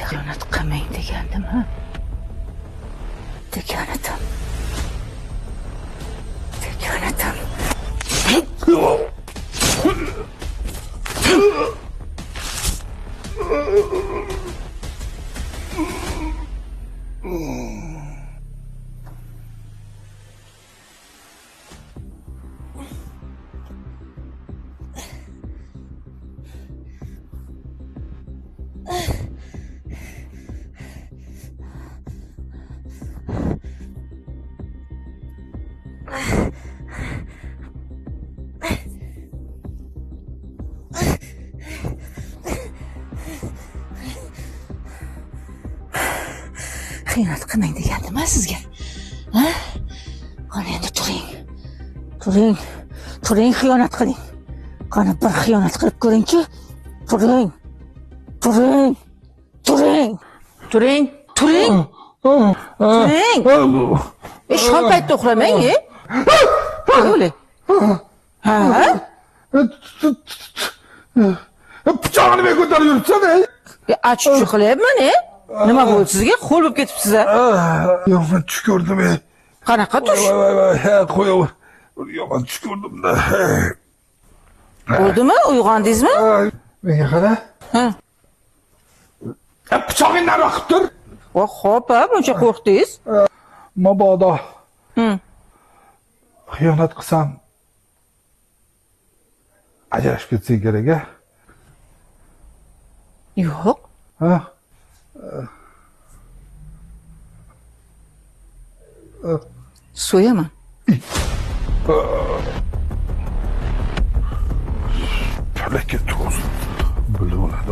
Sizga xiyonat qilmang degandim, ha? Degan edim. Degan edim. Xiyonat qilmang degandim-a sizga? Ha? Qani endi turing. Turing. Turing, xiyonat qiling. Qani bir xiyonat qilib ko'ringchi. Turing. Turing. Turing. Turing. Turing. Turing. Shom paytida uxlamang, e? O'le. Ha? Pichog'ini men ko'tarib yuribsan, ey. Achiq qilyapman, e? Nima bo'ldi sizga? Ho'l bo'lib ketibsiz-a? Yomon tush ko'rdim, ey. Qanaqa tush? Voy voy voy, qo'yaver. Yomon tush ko'rdim-da. Bo'ldimi? Uyg'ondingizmi? Menga qara. Ha. Pichog'ingni nariroq qilib tur. Voy, xo'p, buncha qo'rqdingiz? Mabodo. Xiyonat qilsam ajrashib ketsak kerak, a? Yo'q. Ha? So'yaman. Falokat bo'lsin. Bilib oladi.